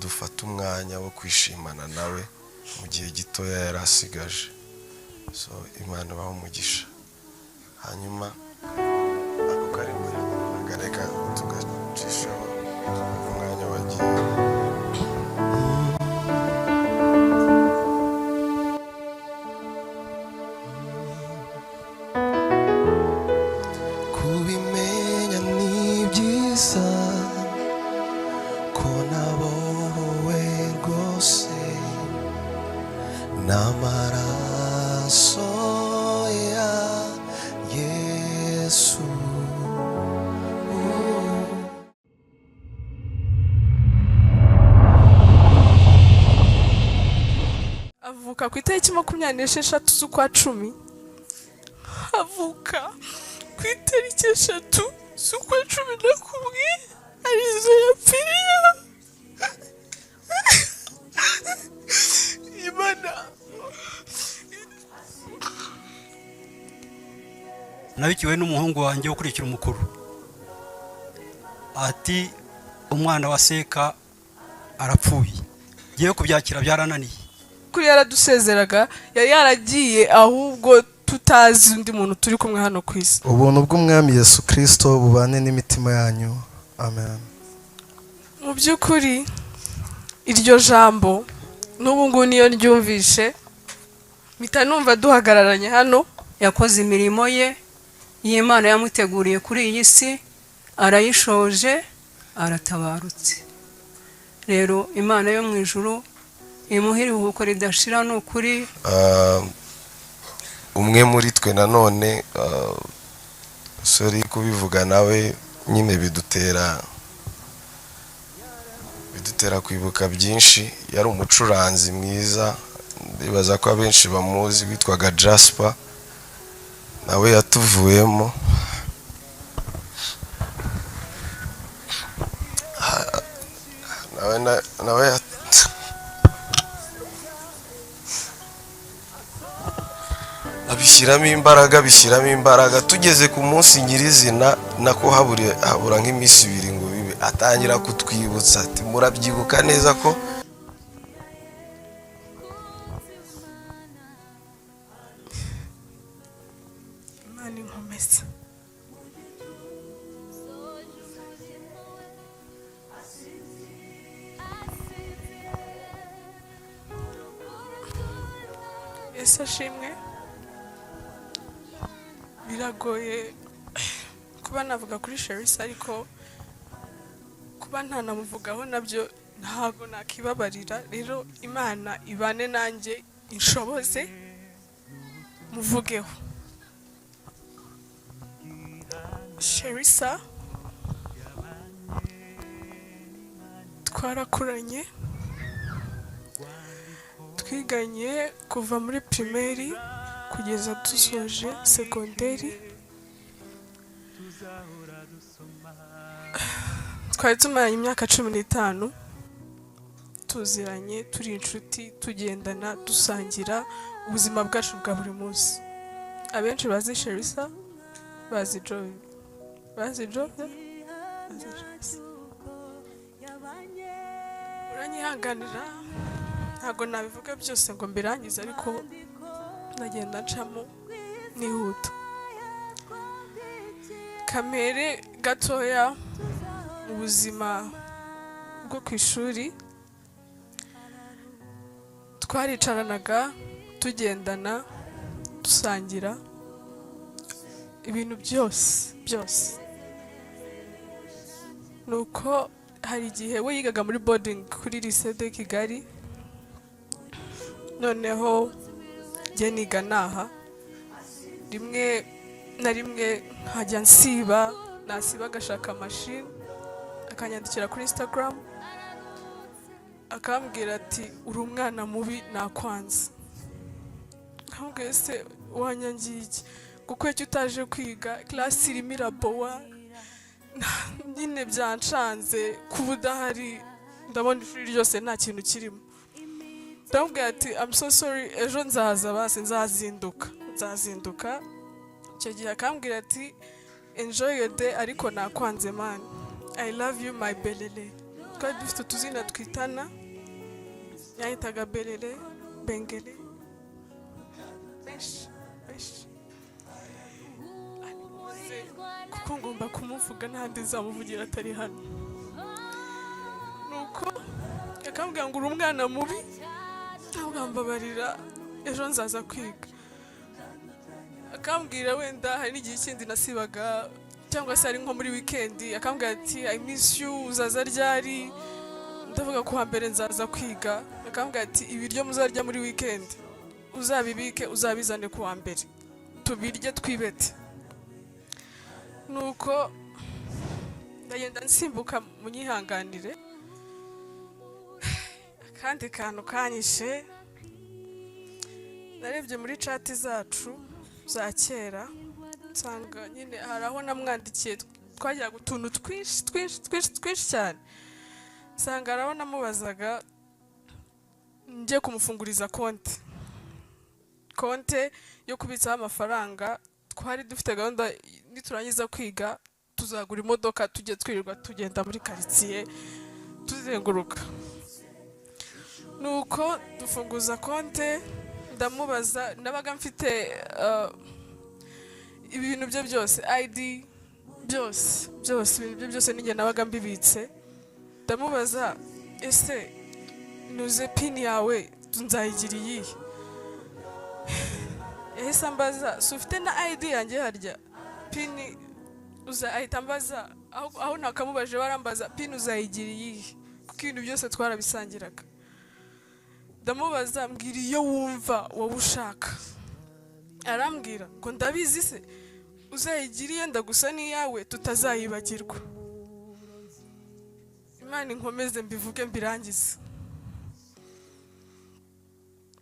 dufate umwanya wo kwishimana nawe mu gihe gitoya yari asigaje. So Imana ibahe umugisha. Hanyuma ako karimbo reka tugacishaho umwanya wagiye. Kubimenya ni byiza ko nabohowe rwose n'amaraso ya Yesu. Avuka ku itariki 26 z'ukwa 10, avuka ku itariki 3 z'ukwa 11, arizo yapfiriyeho. Imana. Nabikiwe n'umuhungu wanjye ukurikira umukuru, ati: "Umwana wa Seka arapfuye." Ngiye kubyakira byarananiye. Kuri yaradusezeraga, yari yaragiye, ahubwo tutazi undi muntu turi kumwe hano ku isi. Ubuntu bw'Umwami Yesu Kirisito bubane n'imitima yanyu. Amen. Mu by'ukuri iryo jambo n'ubu ngubu niyo ryumvishe mpita numva duhagararanye hano. Yakoze imirimo ye y'Imana yamuteguriye kuri iyi si, arayishoje, aratabarutse. Rero Imana yo mu ijuru imuhe iruhuko ridashira, ni ukuri. Umwe muri twe nanone, sorry kubivuga, nawe nyine bidutera kwibuka byinshi. Yari umucuranzi mwiza, ndibaza ko abenshi bamuzi, witwaga Jasper, nawe yatuvuyemo. Nawe abishyiramo imbaraga. Tugeze ku munsi nyirizina, nako habura nk'iminsi 2 ngo bibe, atangira kutwibutsa ati: "Murabyibuka neza ko." Imana inkomeza. Yesu ashimwe. Biragoye kuba navuga kuri Sherisa, ariko kuba ntanamuvugaho nabyo ntabwo nakibabarira. Rero Imana ibane nanjye, inshoboze muvugeho. Sherisa twarakuranye, twiganye kuva muri primaire kugeza dusoje segonderi. Twari tumaranye imyaka 15 tuziranye, turi inshuti, tugendana, dusangira ubuzima bwacu bwa buri munsi. Abenshi bazi Sherisa bazi Joy, bazi Joy, bazi Sherisa. Uranyihanganira, ntabwo nabivuga byose ngo mbirangize, ariko ndagenda ncamo nihuta. Kamere gatoya mu buzima bwo ku ishuri, twaricaranaga, tugendana, dusangira ibintu byose byose. Nuko hari igihe we yigaga muri boarding kuri Lycée de Kigali, noneho njye niga naha. Rimwe na rimwe nkajya nsiba, nasiba agashaka mashini, akanyandikira kuri Instagram, akambwira ati: "Uri umwana mubi, nakwanze." Nkamubwira: "Ese wanyangiye iki? Kuko icyo utaje kwiga, class irimo irabowa nyine, byancanze kuba udahari, ndabona ishuri ryose nta kintu kirimo." Ndamubwira ati: "I'm so sorry, ejo nzaza, basi nzazinduka, nzazinduka." Icyo gihe akambwira ati: "Enjoy your day, ariko nakwanze man, I love you my belele." Twari dufite utuzina twitana. Yahitaga Berere, Bengere, benshi benshi. Aribuze kuko ngomba kumuvuga, ntahandi nzamuvugira atari hano. Nuko akambwira ngo: "Uri umwana mubi." Ntabwo, mbabarira, ejo nzaza kwiga. Akambwira wenda hari n'igihe kindi nasibaga, cyangwa se ari nko muri weekend, akambwira ati: "I miss you, uzaza ryari?" Ndavuga ko mbere nzaza kwiga. Akambwira ati: "Ibiryo muzarya muri weekend uzabibike, uzabizane ku wa mbere tubirye twibete." Nuko ndagenda nsimbuka, munyihanganire. Akandi kantu kanyishe, narebye muri chat zacu za kera, nsanga nyine hari aho namwandikiye. Twagiraga utuntu twinshi twinshi twinshi twinshi cyane. Nsanga hari aho namubazaga njye kumufunguriza konte yo kubitsaho amafaranga. Twari dufite gahunda, niturangiza kwiga tuzagura imodoka, tujye twirirwa tugenda muri karitsiye tuzenguruka. Nuko dufunguza konte, ndamubaza. Nabaga mfite ibintu bye byose, ID byose byose, ibintu bye byose ninjye nabaga mbibitse. Ndamubaza: "Ese nuze PIN yawe nzayigira iyihe?" Yahise ambaza: "Si ufite na ID yanjye harya? PIN uza?" Ahita ambaza aho nakamubaje, barambaza: "PIN uzayigira iyihe?" Kuko ibintu byose twarabisangiraga. Ndamubaza: "Mbwira iyo wumva wowe ushaka." Arambwira ngo: "Ndabizi se, uzayigira iyenda gusa n'iyawe, tutazayibagirwa." Imana inkomeze mbivuge mbirangize.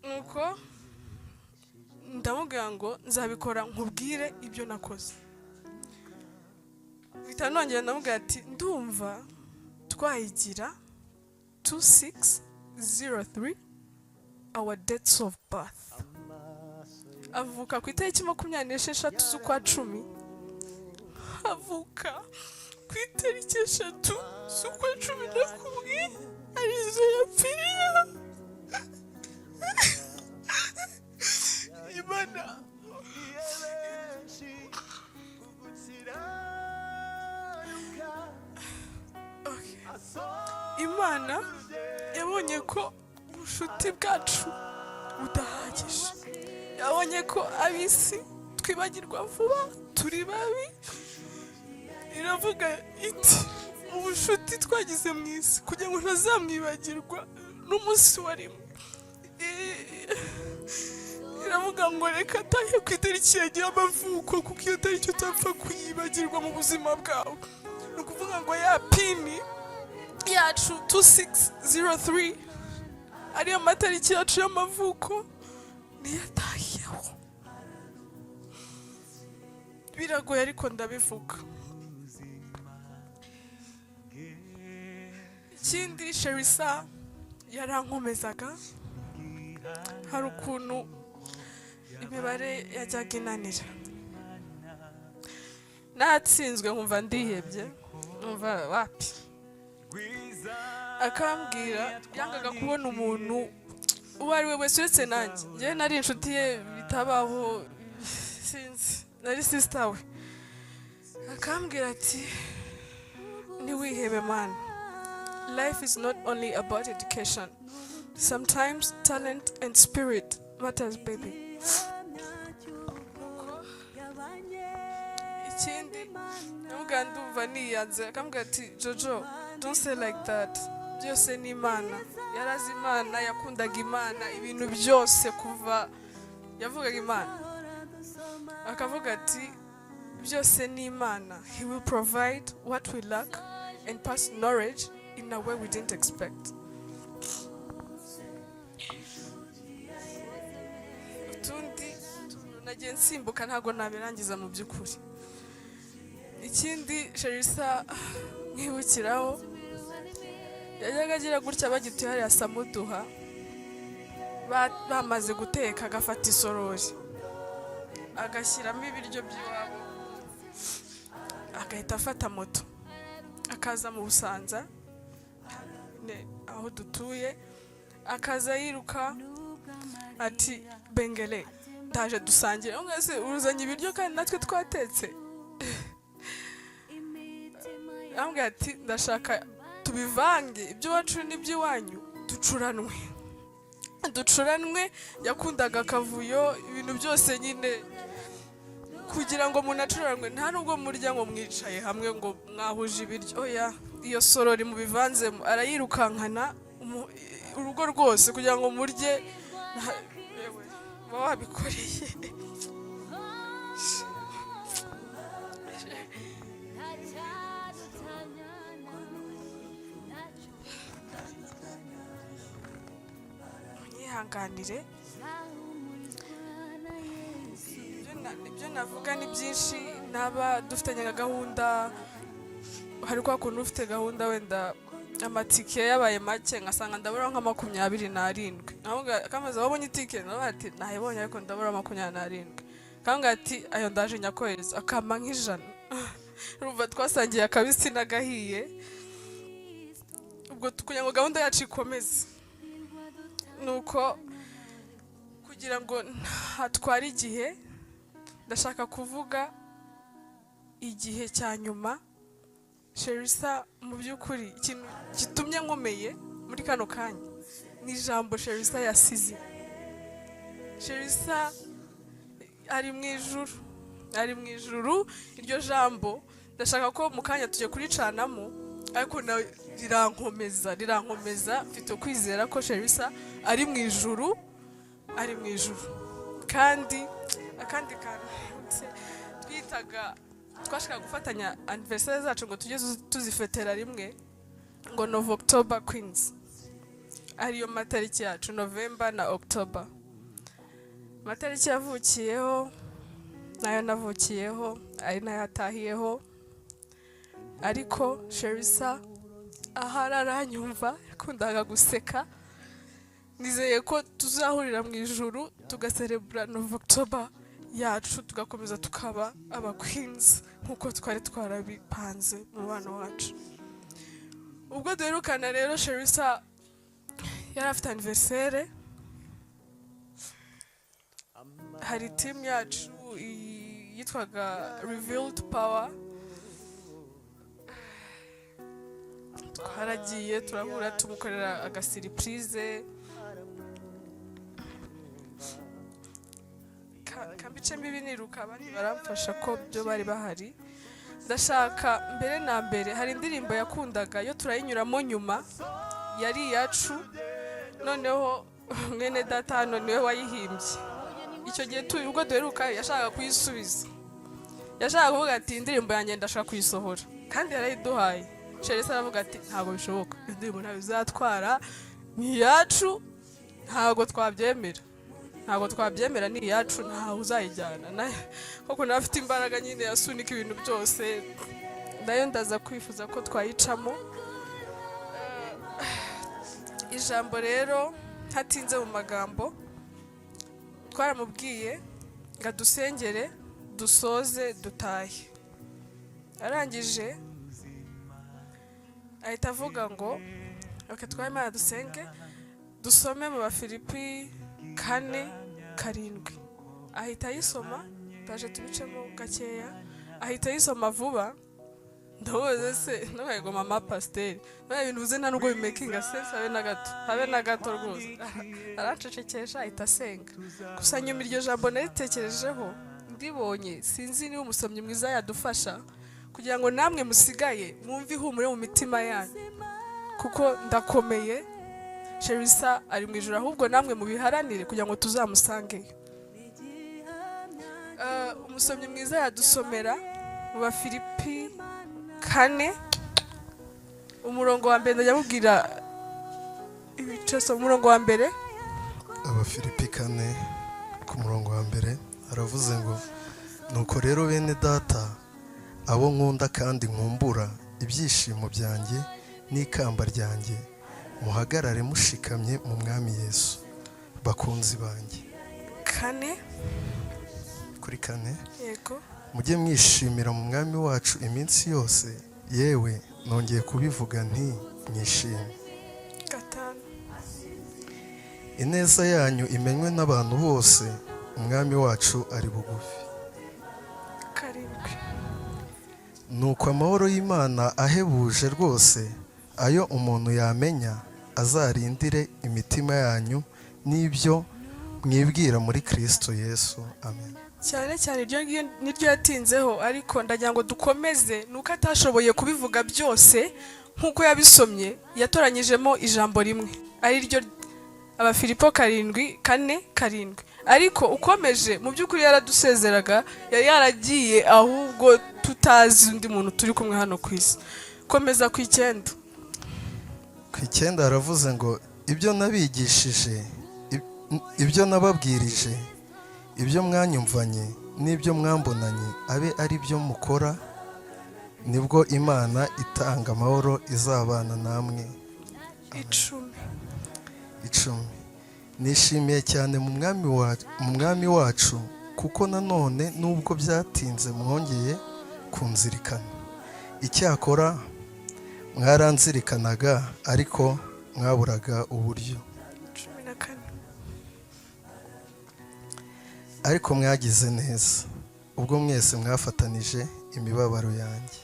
Nuko ndamubwira ngo nzabikora, nkubwire ibyo nakoze. Mpita nongera ndamubwira ati: "Ndumva twayigira 2603, our dates of birth." Avuka ku itariki 26 z'ukwa 10, avuka ku itariki 3 z'ukwa 11, arizo yapfiriyeho. Imana Okay. Imana yabonye ko ubucuti bwacu budahagije, yabonye ko ab'isi twibagirwa vuba, turi babi. Iravuga iti: "Ubucuti twagize mu isi, kugira ngo ntazamwibagirwa n'umunsi wa rimwe." Iravuga ngo reka atahe ku itariki yagiye amavuko, kuko iyo tariki utapfa kuyibagirwa mu buzima bwawe. Ni ukuvuga ngo ya PIN yacu 2603, ariyo matariki yacu y'amavuko, niyo atahiyeho. Biragoye ariko ndabivuga. Ikindi, Sherisa yarankomezaga. Hari ukuntu imibare yajyaga inanira, natsinzwe nkumva ndihebye, nkumva wapi. Akambwira, yangaga kubona umuntu uwo ari we wese uretse nanjye. Njyewe nari inshuti ye bitabaho, sinzi, nari sister we. Akambwira ati: "Ntiwihebe man, life is not only about education. Sometimes talent and spirit matters, baby." Nuko ikindi namubwira, ndumva niyanze. Akambwira ati: "Jojo, don't say like that, byose ni Imana." Yarazi Imana, yakundaga Imana, ibintu byose kuva yavugaga Imana. Akavuga ati: "Byose ni Imana. He will provide what we lack and pass knowledge in a way we didn't expect." Utundi tuntu nagiye nsimbuka, ntabwo nabirangiza mu by'ukuri. Ikindi Sherisa nkibukiraho, yajyaga agira gutya, bagituye hariya Samuduha, bamaze guteka, agafata isorori agashyiramo ibiryo by'iwabo, agahita afata moto akaza mu Busanza. nyine aho dutuye, akaza yiruka ati: "Bengele, ndaje dusangire." Aho mwese uruzanye ibiryo kandi natwe twatetse. Arambwira ati: "Ndashaka tubivange, iby'iwacu n'iby'iwanyu, ducuranwe, ducuranwe." Yakundaga akavuyo, ibintu byose nyine kugira ngo munacuranwe. Nta nubwo murya ngo mwicaye hamwe ngo mwahuje ibiryo, oya, iyo sorori mubivanzemo. Arayirukankana urugo rwose kugira ngo murye. Yewe, uba wabikoreye. Munyihanganire, ibyo navuga ni byinshi. Naba dufitanye nka gahunda, hari kwa kuntu ufite gahunda, wenda amatike yabaye make, ngasanga ndabura nka 27. Kamaze wabonye itike, nawe ati: "Nayibonye, ariko ndabura 27." Kambwira ati: "Ayo ndaje nyakohereza." Akampa nk'100. Urumva twasangiye akabisi n'agahiye ubwo kugira ngo gahunda yacu ikomeze. Nuko kugira ngo ntatware igihe, ndashaka kuvuga igihe cya nyuma Sherisa. Mu by'ukuri ikintu gitumye nkomeye muri kano kanya ni ijambo Sherisa yasize. Sherisa ari mu ijuru, ari mu ijuru. Iryo jambo ndashaka ko mu kanya tujya kuricanamo, ariko na rirankomeza, rirankomeza. Mfite ukwizera ko Sherisa ari mu ijuru, ari mu ijuru. Kandi akandi kantu nibutse, twitaga, twashakaga gufatanya anniversaire zacu ngo tujye tuzifetera rimwe, ngo Nov October Queens, ariyo matariki yacu, November na October, amatariki yavukiyeho nayo navukiyeho, ari nayo atahiyeho. Ariko Sherisa ahari aranyumva, yakundaga guseka. Nizeye ko tuzahurira mu ijuru, tugaserebura Nov October yacu, tugakomeza tukaba aba queens nk'uko twari twarabipanze mu mubano wacu. Ubwo duherukana rero, Sherisa yari afite anniversaire. Hari team yacu yitwaga Revealed Power, twaragiye turahura, tumukorera agasurprise. Kambice mbibi niruka, abandi baramfasha ko byo bari bahari. Ndashaka mbere na mbere, hari indirimbo yakundaga, yo turayinyuramo nyuma, yari iyacu. Noneho mwene data hano niwe wayihimbye. Icyo gihe ubwo duheruka yashakaga kuyisubiza, yashakaga kuvuga ati: "Indirimbo yanjye ndashaka kuyisohora." Kandi yarayiduhaye. Sherisa aravuga ati: "Ntabwo bishoboka, indirimbo ntabwo izatwara, ni iyacu, ntabwo twabyemera, ntabwo twabyemera, ni iyacu, ntawe uzayijyana." Nayo koko nawe afite imbaraga nyine, yasunika ibintu byose. Nayo ndaza kwifuza ko twayicamo. Ijambo rero, ntatinze mu magambo, twaramubwiye ngo adusengere dusoze dutahe. Arangije ahita avuga ngo: "Ok, twahe Imana dusenge." Dusome mu Bafilipi 4:7. Ahita ayisoma, ndaje tubicemo gakeya. Ahita ayisoma vuba. Ndamubaza: "Se nabaye ngo mama pasiteri, nabaye ibintu uvuze nta nubwo bimakinga sense, habe na gato, habe na gato rwose." Arancecekesha, ahita asenga gusa. Nyuma iryo jambo naritekerejeho, ndibonye. Sinzi niba umusomyi mwiza yadufasha kugira ngo namwe musigaye mwumve ihumure mu mitima yanyu, kuko ndakomeye. Sherisa ari mu ijuru, ahubwo namwe mubiharanire kugira ngo tuzamusangeyo. Umusomyi mwiza yadusomera mu Bafilipi 4, umurongo wa mbere. Ndajya mubwira ibice, so umurongo wa mbere. Abafilipi 4 ku murongo wa mbere aravuze ngo: "Nuko rero bene data, abo nkunda kandi nkumbura, ibyishimo byanjye n'ikamba ryanjye, muhagarare mushikamye mu Mwami Yesu, bakunzi banjye." 4. Kuri 4. Yego. "Mujye mwishimira mu Mwami wacu iminsi yose. Yewe, nongeye kubivuga nti: mwishime." Ineza yanyu imenywe n'abantu bose. Umwami wacu ari bugufi. 7. Nuko amahoro y'Imana ahebuje rwose ayo umuntu yamenya azarindire imitima yanyu n'ibyo mwibwira muri Kristo Yesu. Amen. Cyane cyane iryo ngiryo niryo yatinzeho, ariko ndagira ngo dukomeze. Ni uko atashoboye kubivuga byose nk'uko yabisomye, yatoranyijemo ijambo rimwe, ari ryo Abafilipo 7 4 7. Ariko ukomeje, mu by'ukuri yaradusezeraga, yari yaragiye, ahubwo tutazi undi muntu turi kumwe hano ku isi. Komeza ku 9. Ku 9 haravuze ngo: "Ibyo nabigishije, ibyo nababwirije, ibyo mwanyumvanye n'ibyo mwambonanye, abe ari byo mukora, nibwo Imana itanga amahoro izabana namwe." 10. 10: "Nishimiye cyane mu Mwami wacu kuko nanone nubwo byatinze mwongeye kunzirikana. Icyakora mwaranzirikanaga, ariko mwaburaga uburyo." 14. "Ariko mwagize neza ubwo mwese mwafatanije imibabaro yanjye."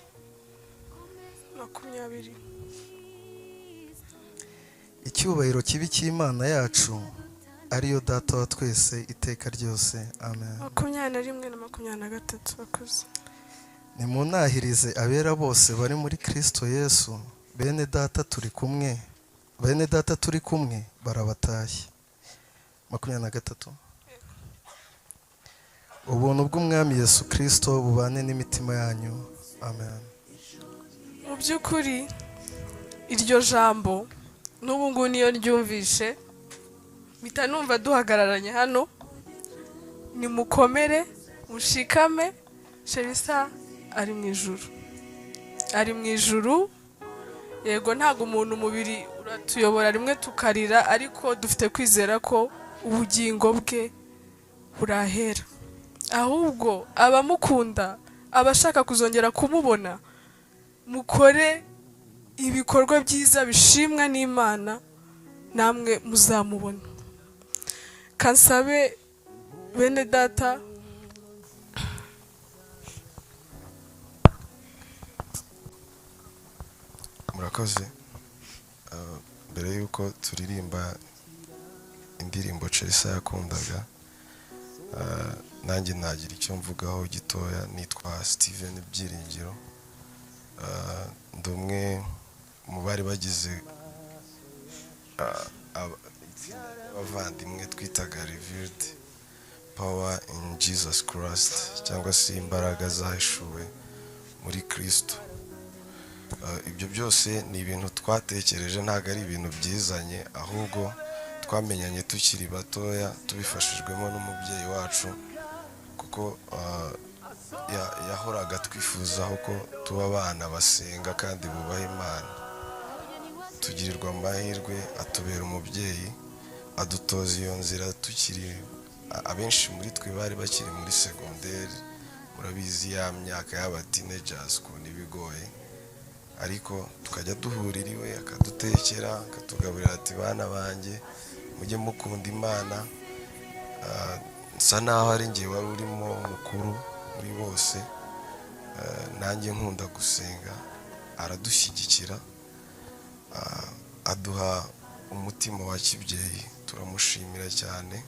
20. "Icyubahiro kibe icy'Imana yacu, ariyo Data wa twese iteka ryose. Amen." 21 na 23 bakoze. Nimuntahirize abera bose bari muri Kristo Yesu. Bene data turi kumwe barabatashye. 23: "Ubuntu bw'Umwami Yesu Kristo bubane n'imitima yanyu. Amen." Mu by'ukuri iryo jambo n'ubu ngubu niyo ryumvishe mpita numva duhagararanye hano. Nimukomere, mushikame. Sherisa ari mu ijuru, ari mu ijuru. Yego, ntabwo umuntu, umubiri uratuyobora rimwe tukarira, ariko dufite kwizera ko ubugingo bwe burahera. Ahubwo abamukunda, abashaka kuzongera kumubona, mukore ibikorwa byiza bishimwa n'Imana, namwe muzamubona. Kansabe bene data. Murakoze. Mbere y'uko turirimba indirimbo Chelsea yakundaga, nanjye nagira icyo mvugaho gitoya. Nitwa Steven Byiringiro. Ndi umwe mu bari bagize itsinda ry'abavandimwe twitaga Revealed Power in Jesus Christ, cyangwa se imbaraga zahishuwe muri Kristo. Ibyo byose ni ibintu twatekereje, ntabwo ari ibintu byizanye, ahubwo twamenyanye tukiri batoya tubifashijwemo n'umubyeyi wacu, kuko yahoraga twifuzaho ko tuba abana basenga kandi bubaha Imana. Tugirirwa amahirwe atubera umubyeyi, adutoza iyo nzira tukiri abenshi muri twe bari bakiri muri segonderi. Murabizi ya myaka y'aba teenagers ukuntu iba igoye, ariko tukajya duhurira iwe, akadutekera, akatugaburira, ati: "Bana banjye, mujye mukunda Imana." Nsa naho ari njye wari urimo mukuru muri bose. Nanjye nkunda gusenga, aradushyigikira, aduha umutima wa kibyeyi. Turamushimira cyane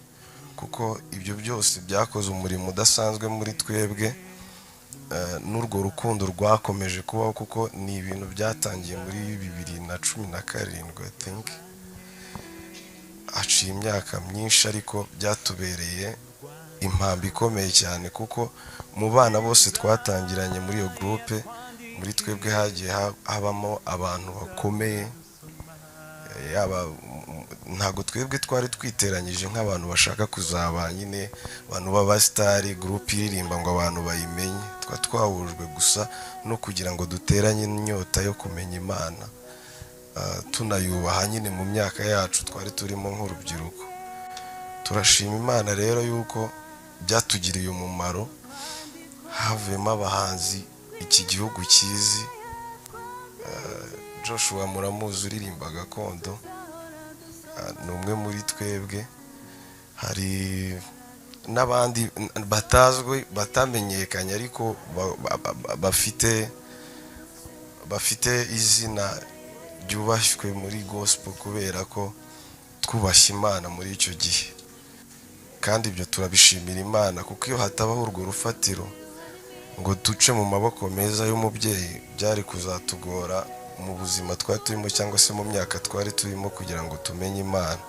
kuko ibyo byose byakoze umurimo udasanzwe muri twebwe. N'urwo rukundo rwakomeje kubaho, kuko ni ibintu byatangiye muri 2017, I think. Haciye imyaka myinshi, ariko byatubereye impamba ikomeye cyane, kuko mu bana bose twatangiranye muri iyo groupe, muri twebwe hagiye habamo abantu bakomeye. Yaba ntabwo twebwe twari twiteranyije nk'abantu bashaka kuzaba nyine abantu b'abasitari, groupe iririmba ngo abantu bayimenye. Twa twahujwe gusa no kugira ngo duteranye inyota yo kumenya Imana, tunayubaha nyine mu myaka yacu twari turimo nk'urubyiruko. Turashima Imana rero yuko byatugiriye umumaro, havuyemo abahanzi iki gihugu kizi. Joshua muramuzi, uririmba gakondo. Ni umwe muri twebwe. Hari n'abandi batazwi, batamenyekanye, ariko bafite izina ryubashywe muri gospel kubera ko twubashye Imana muri icyo gihe. Kandi ibyo turabishimira Imana, kuko iyo hatabaho urwo rufatiro ngo duce mu maboko meza y'umubyeyi, byari kuzatugora mu buzima twari turimo cyangwa se mu myaka twari turimo kugira ngo tumenye Imana.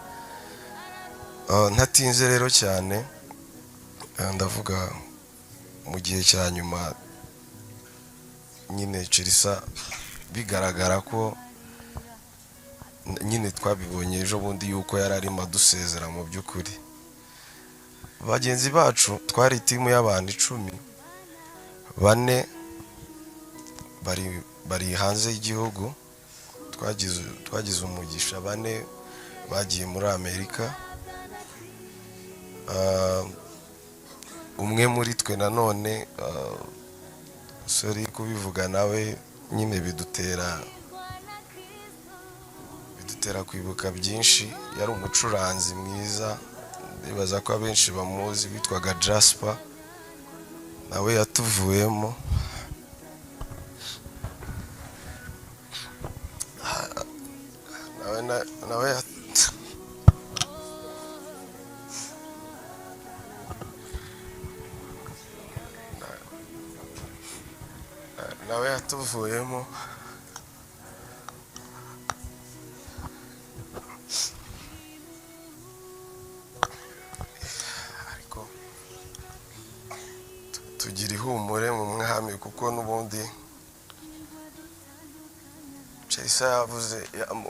Ntatinze rero cyane, ndavuga mu gihe cya nyuma nyine Chelsea bigaragara ko nyine twabibonye ejo bundi yuko yari arimo adusezera. Mu by'ukuri bagenzi bacu twari team y'abantu 10, bane bari hanze y'igihugu. Twagize umugisha, bane bagiye muri Amerika. Umwe muri twe nanone, sorry kubivuga, nawe nyine bidutera kwibuka byinshi. Yari umucuranzi mwiza, ndibaza ko abenshi bamuzi, witwaga Jasper, nawe yatuvuyemo. Nawe nawe yatuvuyemo. Ariko tugira ihumure mu Mwami, kuko n'ubundi Chelsea yavuze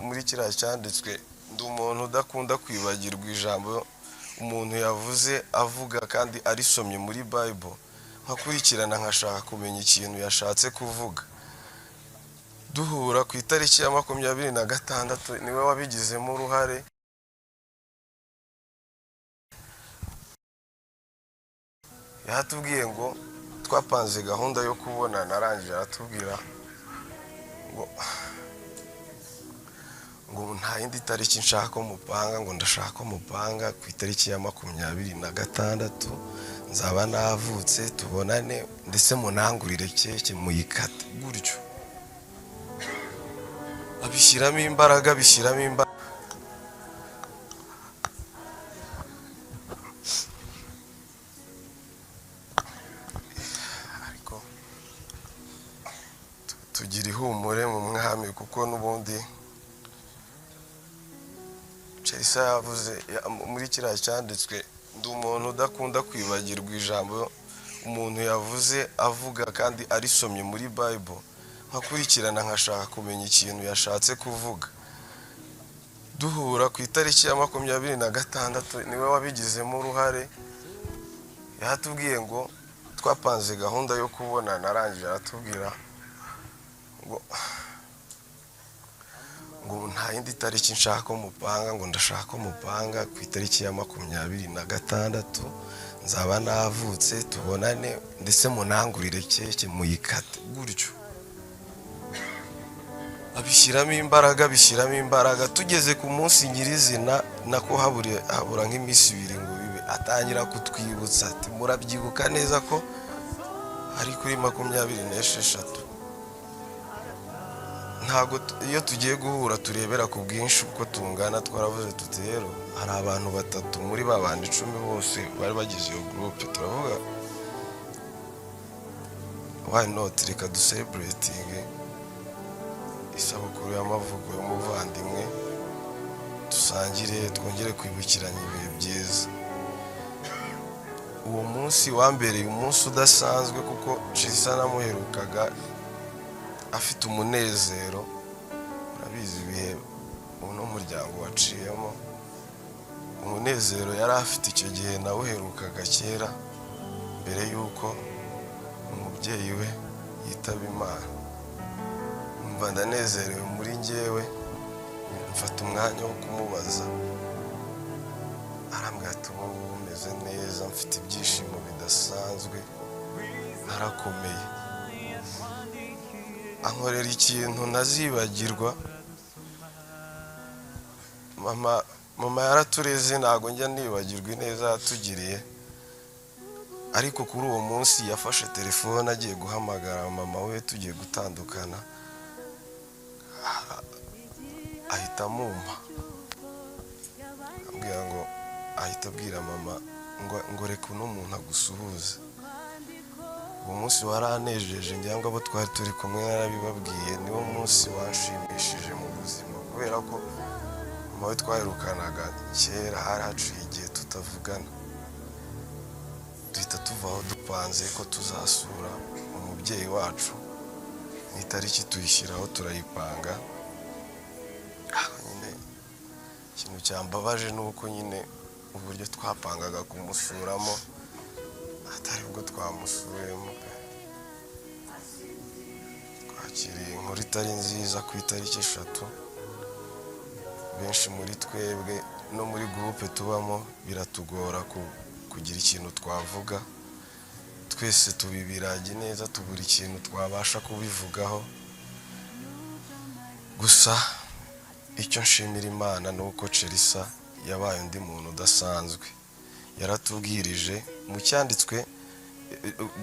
muri kiriya cyanditswe, ndi umuntu udakunda kwibagirwa ijambo umuntu yavuze avuga kandi arisomye muri Bible, nkakurikirana nkashaka kumenya ikintu yashatse kuvuga. Duhura ku itariki ya 26, niwe wabigizemo uruhare. Yaratubwiye ngo twapanze gahunda yo kubonana, arangije aratubwira ngo nta yindi tariki nshaka ko mupanga, ngo ndashaka ko mupanga ku itariki ya 26, nzaba navutse, tubonane, ndetse munangurire keke muyikate gutyo. Abishyiramo imbaraga, abishyiramo imbaraga. Ariko tugira ihumure mu Mwami, kuko n'ubundi Chelsea yavuze muri kiriya cyanditswe, ndi umuntu udakunda kwibagirwa ijambo umuntu yavuze avuga kandi arisomye muri Bible, nkakurikirana nkashaka kumenya ikintu yashatse kuvuga. Duhura ku itariki ya 26, niwe wabigizemo uruhare. Yaratubwiye ngo twapanze gahunda yo kubonana, arangije aratubwira ngo nta yindi tariki nshaka ko mupanga, ngo ndashaka ko mupanga ku itariki ya 26, nzaba navutse, tubonane, ndetse munangurire keke muyikate gutyo. Abishyiramo imbaraga, abishyiramo imbaraga. Tugeze ku munsi nyirizina, nako habura nk'iminsi 2 ngo bibe, atangira kutwibutsa ati: "Murabyibuka neza ko ari kuri 26?" Ntabwo iyo tugiye guhura turebera ku bwinshi uko tungana. Twaravuze tuti: "Rero hari abantu batatu muri ba bandi 10 bose bari bagize iyo groupe." Turavuga: "Why not? Reka ducelebratinge isabukuru y'amavuko y'umuvandimwe, dusangire, twongere kwibukiranya ibihe byiza." Uwo munsi wambereye umunsi udasanzwe, kuko Chisa namuherukaga afite umunezero. Urabizi ibihe uno muryango waciyemo, umunezero yari afite icyo gihe nawuherukaga kera mbere y'uko umubyeyi we yitaba Imana. Mva ndanezerewe muri njyewe, mfata umwanya wo kumubaza, arambwira ati: "Ubu ngubu meze neza, mfite ibyishimo bidasanzwe, narakomeye." Ankorera ikintu ntazibagirwa. Mama Mama yaratureze, ntabwo njya nibagirwa ineza yatugiriye. Ariko kuri uwo munsi yafashe telefone agiye guhamagara mama we, tugiye gutandukana, ahita amumpa, ambwira ngo, ahita abwira mama ngo reka uno muntu agusuhuze. Uwo munsi waranejeje, ngira ngo abo twari turi kumwe narabibabwiye, niwo munsi wanshimishije mu buzima, kubera ko mama we twaherukanaga kera, hari haciye igihe tutavugana. Duhita tuva aho dupanze ko tuzasura umubyeyi wacu, n'itariki tuyishyiraho, turayipanga. Nyine ikintu cyambabaje ni uko nyine uburyo twapangaga kumusuramo atari bwo twamusuyemo pe. Twakiriye inkuru itari nziza ku itariki 3. Benshi muri twebwe no muri groupe tubamo biratugora kugira ikintu twavuga. Twese tubibiragi neza, tubura ikintu twabasha kubivugaho. Gusa icyo nshimira Imana ni uko Chelisa yabaye undi muntu udasanzwe. Yaratubwirije mu cyanditswe,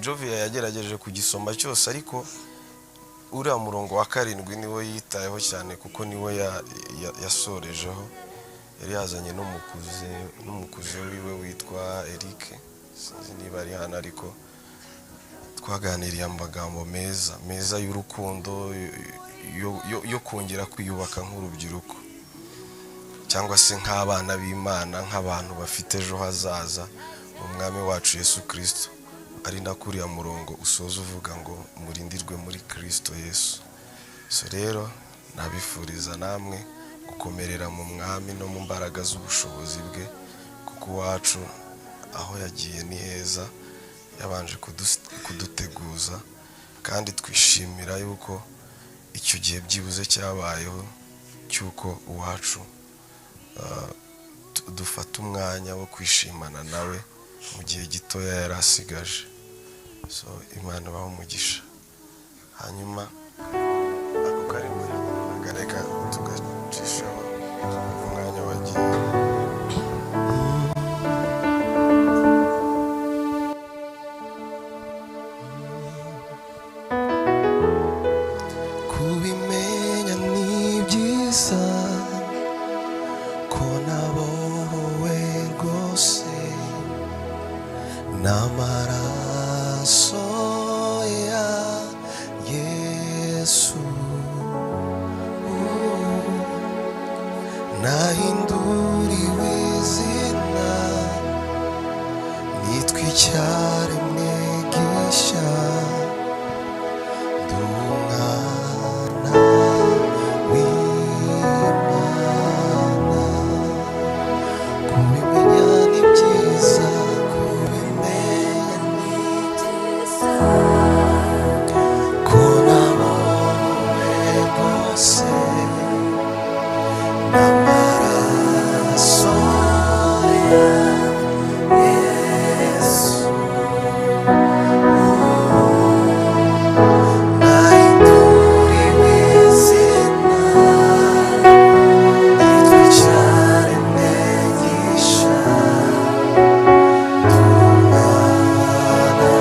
Jovia yagerageje kugisoma cyose, ariko uriya murongo wa 7 niwo yitayeho cyane, kuko niwo yasorejeho. Yari yazanye n'umukuze wiwe witwa Eric, sinzi niba ari hano, ariko twaganiriye amagambo meza meza y'urukundo, yo kongera kwiyubaka nk'urubyiruko cyangwa se nk'abana b'Imana, nk'abantu bafite ejo hazaza mu Mwami wacu Yesu Kirisito, ari nako uriya murongo usoza uvuga ngo murindirwe muri Kirisito Yesu. So rero nabifuriza namwe gukomerera mu Mwami no mu mbaraga z'ubushobozi bwe, kuko iwacu aho yagiye ni heza, yabanje kuduteguza, kandi twishimira yuko icyo gihe byibuze cyabayeho cy'uko uwacu dufata umwanya wo kwishimana nawe mu gihe gitoya yari asigaje. So Imana ibahe umugisha. Hanyuma ako karimo reka tugacishaho umwanya wagiye. Kubimenya ni byiza ko nabohowe rwose n'amaraso ya Yesu, nahinduriwe izina, nitwa icyaremwe gishya, ndi umwana w'Imana. Kubimenya ni byiza, kubimenya ni byiza ko nabohowe rwose n'amaraso ya Yesu, nahinduriwe izina, nitwa icyaremwe gishya, ndi umwana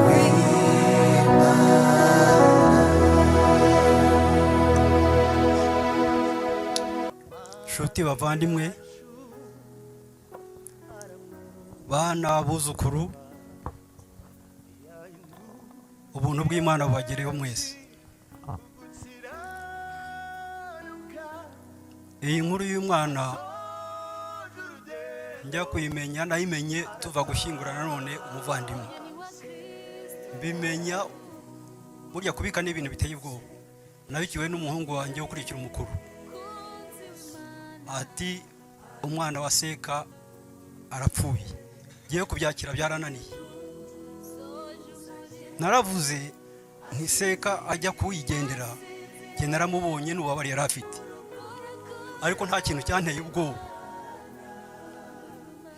w'Imana. Nshuti, bavandimwe, bana, buzukuru, ubuntu bw'Imana bubagereho mwese. Iyi nkuru y'umwana njya kuyimenya, nayimenye tuva gushyingura nanone umuvandimwe. Mbimenya burya kubika ni ibintu biteye ubwoba. Nabikiwe n'umuhungu wanjye ukurikira umukuru, ati umwana wa Seka arapfuye. Ngiye kubyakira byarananiye. Naravuze nti Seka ajya kuyigendera, njye naramubonye n'ububabare yari afite, ariko nta kintu cyanteye ubwoba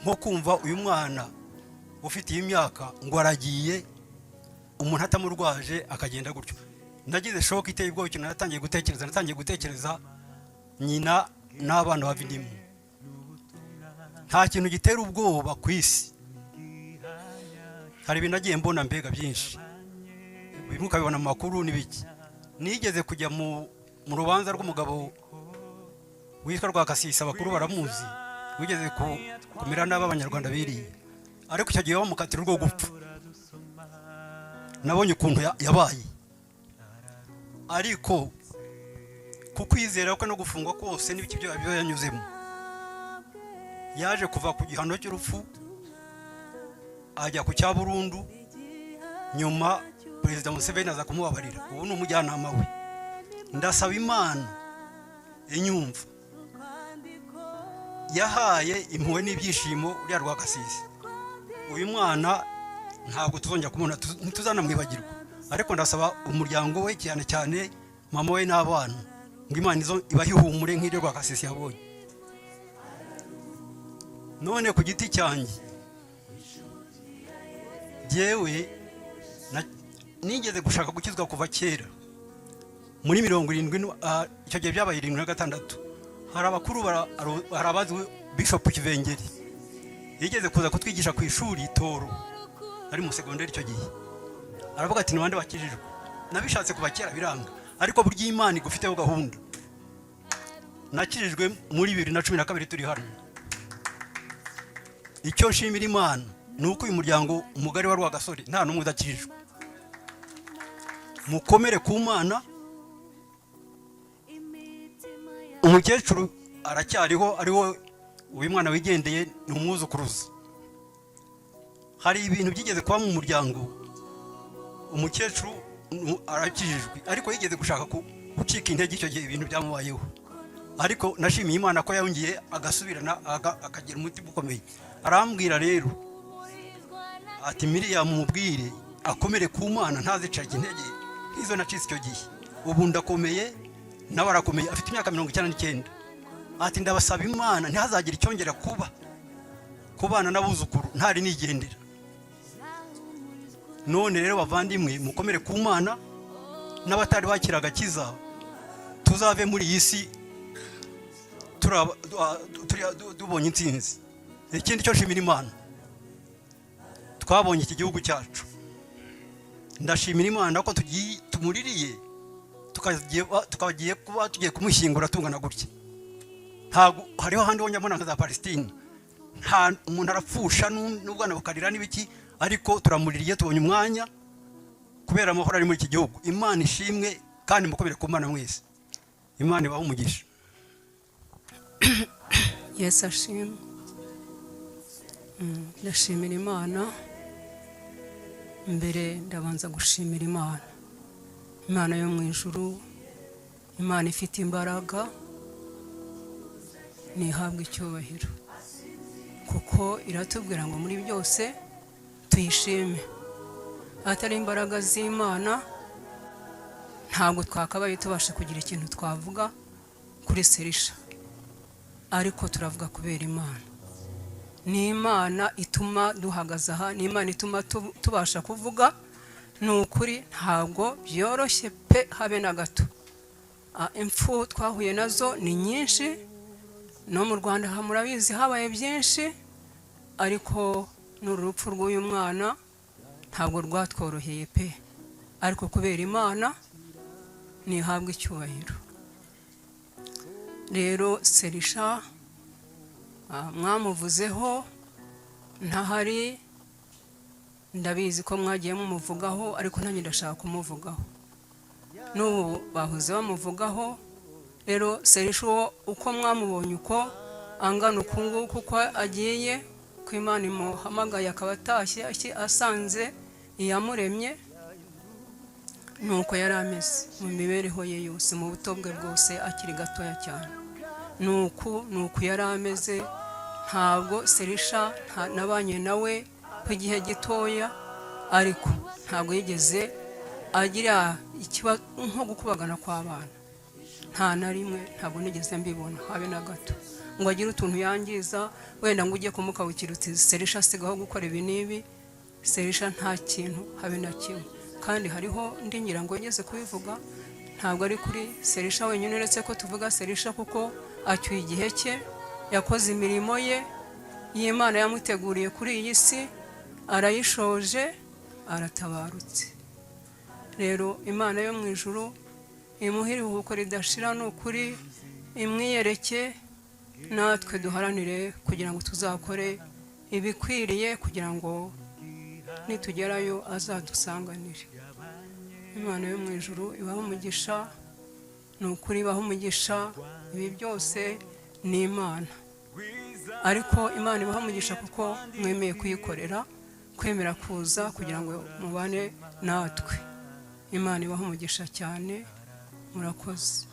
nko kumva uyu mwana ufite iyi myaka ngo aragiye, umuntu atamurwaje akagenda gutyo. Nagize shock iteye ubwoba. Ikintu natangiye gutekereza nyina n'abana bava inda imwe. Nta kintu gitera ubwoba ku isi. Hari ibintu nagiye mbona mbega byinshi, bimwe ukabibona mu makuru n'ibiki. Nigeze kujya mu rubanza rw'umugabo witwa Rwakasisi, abakuru baramuzi, wigeze kumera nabi Abanyarwanda biriye, ariko icyo gihe bamukatira urwo gupfa. Nabonye ukuntu yabaye, ariko ku kwizera kwe no gufungwa kose n'ibiki byo yanyuzemo, yaje kuva ku gihano cy'urupfu ajya ku cya burundu. Nyuma Perezida Museveni aza kumubabarira, ubu ni umujyanama we. Ndasaba Imana inyumva yahaye impuhwe n'ibyishimo uriya Rwagasisi. Uyu mwana ntabwo tuzongera kumubona, ntituzanamwibagirwa, ariko ndasaba umuryango we, cyane cyane mama we n'abana, ngo Imana izo ibahe ihumure nk'iryo Rwagasisi yabonye. None ku giti cyanjye, jyewe nigeze gushaka gukizwa kuva kera muri 70, icyo gihe byabaye 76. Hari abakuru hari abazi Bishop Kivengeri, yigeze kuza kutwigisha ku ishuri Toro, ari mu segonderi icyo gihe. Aravuga ati: "Ni bande bakijijwe?" Nabishatse kuva kera biranga, ariko burya Imana igufiteho gahunda. Nakijijwe muri 2012 turi hano. Icyo nshimira Imana ni uko uyu muryango mugari wa Rwagasore nta n'umwe udakijijwe. Mukomere ku Mana. Umukecuru aracyariho, ariho uyu mwana wigendeye ni umwuzukuruza. Hari ibintu byigeze kuba mu muryango. Umukecuru arakijijwe, ariko yigeze gushaka gucika intege icyo gihe ibintu byamubayeho, ariko nashimiye Imana ko yongeye agasubirana, akagira umutima ukomeye. Arambwira rero ati: "Miriyamu, mubwire akomere ku Mana, ntazicake intege nk'izo nacitse icyo gihe. Ubu ndakomeye, nawe arakomeye." Afite imyaka 99. Ati: "Ndabasaba Imana ntihazagire icyongera kuba ku bana n'abuzukuru ntari nigendera." None rero bavandimwe, mukomere ku Mana, n'abatari bakira agakiza, tuzave muri iyi si tubonye intsinzi. Ikindi cyo nshimira Imana, twabonye iki gihugu cyacu. Ndashimira Imana ko tugiye tumuririye, tukagiye kuba tugiye kumushyingura tungana gutya. Ntabwo hariho ahandi wongera mbona nka za Palestine, nta umuntu arapfusha n'ubwana bukarira n'ibiki, ariko turamuririye, tubonye umwanya kubera amahoro ari muri iki gihugu. Imana ishimwe, kandi mukomere ku Mana mwese. Imana ibahe umugisha. Yesu ashimwe. Ndashimira Imana. Mbere ndabanza gushimira Imana, Imana yo mu ijuru, Imana ifite imbaraga, ntihabwe icyubahiro, kuko iratubwira ngo muri byose tuyishime. Atari imbaraga z'Imana ntabwo twakabaye tubasha kugira ikintu twavuga kuri Serisha, ariko turavuga kubera Imana. Ni Imana ituma duhagaze aha, ni Imana ituma tubasha kuvuga. Ni ukuri ntabwo byoroshye pe, habe na gato. Impfu twahuye nazo ni nyinshi, no mu Rwanda aha murabizi habaye byinshi, ariko n'uru rupfu rw'uyu mwana ntabwo rwatworoheye pe, ariko kubera Imana ntihabwe icyubahiro. Rero Serisha, mwamuvuzeho ntahari, ndabizi ko mwagiye mumuvugaho, ariko nanjye ndashaka kumuvugaho. N'ubu bahoze bamuvugaho. Rero Serisha, uwo uko mwamubonye, uko angana uku nguku, uko agiye, ko Imana imuhamagaye akaba atashye asanze iyamuremye, nuko yari ameze mu mibereho ye yose, mu buto bwe bwose, akiri gatoya cyane. Nuku yari ameze. Ntabwo Serisha nabanye nawe igihe gitoya, ariko ntabwo yigeze agira ikibazo nko gukubagana kw'abana, nta na rimwe. Ntabwo nigeze mbibona habe na gato ngo agire utuntu yangiza, wenda ngo ujye kumukabukira uti: "Serisha, asigaho gukora ibi n'ibi." Serisha nta kintu habe na kimwe. Kandi hariho ndi ngira ngo ngeze kubivuga, ntabwo ari kuri Serisha wenyine, uretse ko tuvuga Serisha kuko acyuye igihe cye, yakoze imirimo ye. y'Imana yamuteguriye kuri iyi si arayishoje, aratabarutse. Rero Imana yo mu ijuru imuhe iruhuko ridashira, ni ukuri imwiyereke, natwe duharanire kugira ngo tuzakore ibikwiriye kugira ngo nitugerayo azadusanganire. Imana yo mu ijuru ibahe umugisha, ni ukuri ibahe umugisha. Ibi byose ni Imana, ariko Imana ibahe umugisha kuko mwemeye kuyikorera, kwemera kuza kugira ngo mubane natwe. Imana ibahe umugisha cyane, murakoze.